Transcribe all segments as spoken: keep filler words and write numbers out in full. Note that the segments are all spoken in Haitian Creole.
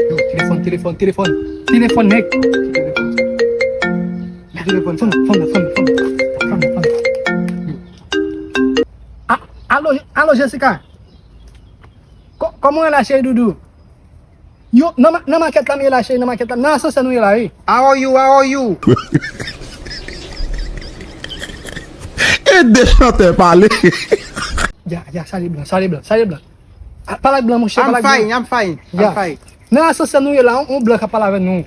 Yo, telefòn, telefòn, telefòn. Telefòn, nèg. Telefòn. Telefòn, fon, fon, fon, fon. Fon, fon. A, alo, alo, Jessica. Kò-, kòman w ye la, cheri doudou? Yo, nan ma-, nan makèt la m ye la, cheri, nan makèt la. Nan asansè nou ye la, wi. How are you? How are you? Ede chantè pale. Ya, ya, salye blan, salye blan, salye blan. A, pale ak blan, monchè, pale ak blan. I'm fine, I'm fine, I'm fine. Nan asansè nou ye la, on, on blan k ap pale avè nou.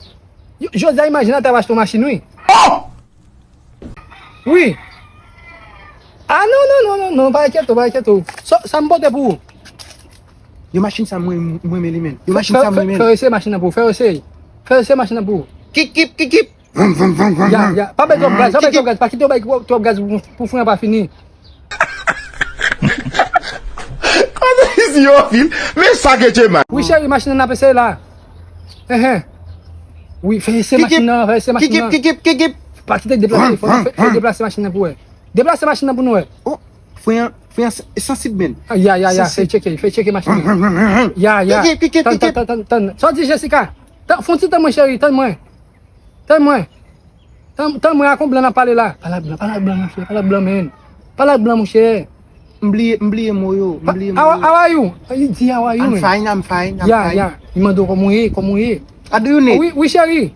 Yo, José, imajine, ta va achte yon machin, wi. Oh! Wi. A non, non, non, non, non, pa enkyete w, pa enkyete w. Sa, sa m pote pou ou? Yo, machin sa mwen, mwen renmen li, men. Yo, machin sa mwen renmen. Fè yo eseye machin nan pou ou, fè yo eseye. Fè yo eseye machin nan pou ou. Kip, kip, kip, kip. Vam, vam, vam, vam, ya, vam. Ya. Pa bay twòp gaz, pa bay twòp gaz, pa kite yo bay twòp, twòp gaz pou, pou fren an pa fini. Kote isi yo, Fil? Men sa ke Djemal. Wi, cheri, machin nan ap eseye la. Enhen. Wi, fè eseye machin nan, fè eseye machin nan. Kikip, kikip, kikip. Pa kite deplase, fò, fè, fè deplase machin nan pou wè. Deplase machin nan pou nou wè. Oh, fren an, fren an sansib, men. Ah, ya, ya, ya, fè tcheke, fè tcheke machin nan. Ya, ya. Kikip, kikip, kikip. Tann, tann, tann, tann. Sa w di, Jessica? Tann, fè yon ti tann mwen, cheri, tann mwen. Tann mwen. Tann, tann mwen, ak yon blan n ap pale la. Pale ak blan, pale ak blan, monchè, pale ak blan, men. Pale ak blan, monchè. M bliye, m bliye mo yo, m bliye mo yo. How, how are you? Li di, "How are you, man?" I'm fine, I'm fine, I'm fine. Ya, ya. Li mande w kòman w ye, kòman w ye. What do you need? Wi, wi, cheri.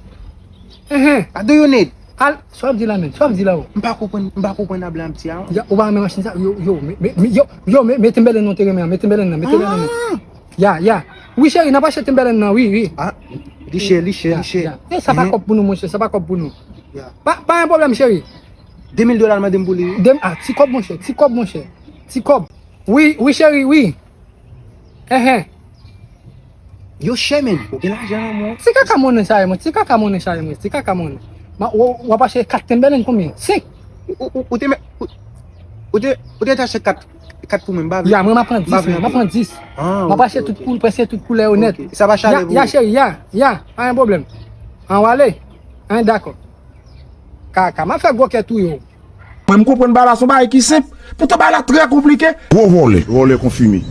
Enhen. What do you need? Al, sa w ap di la, men? Sa w ap di la, o? M pa konprann, m pa konprann a blan ap di a, non. Ya, ou pa renmen machin sa? Yo, yo, me, me, me, yo, yo, me, me Timberland non te renmen an, me Timberland nan, me Timberland nan. Ah! Ya, ya. Wi, cheri, n ap achte Timberland nan, wi, wi. Ah, li chè, li chè, li chè. Ya, ya. E, sa pa kòb pou nou, monchè, sa pa kòb pou nou. Ya. Pa, pa gen pwoblèm, cheri. De mil dola l mande m pou li, wi. De, ah, ti kòb, monchè, ti kòb, monchè. Ti kòb. Wi, wi, cheri, wi. Enhen. Yo chè, men. Ou gen lajan nan men w. Ti kaka monnen sa ye, mwen. Ti kaka monnen sa ye, mwen. Ti kaka monnen. Ma, w, w ap achte kat Timberland konbyen? Senk. Ou, ou, ou te mè-, ou, ou te, ou te achte kat, kat pou mwen, m pa vle. Ya, mwen, m ap pran dis, mwen. M ap pran dis. Ah, ok, ok. M ap achte tout koul-, prèske tout koulè yo nèt. Ok. Sa pa chale pou ou? Ya, ya, cheri, ya, ya. Pa gen pwoblèm. An w ale? An, dakò. Kaka, m ap fè gwo kè touye w. Mwen, m konprann bagay la, se yon bagay ki senp. Poutan bagay la trè konplike. Gwo vòlè, vòlè konfime.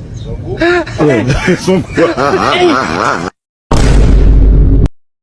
Son gwo.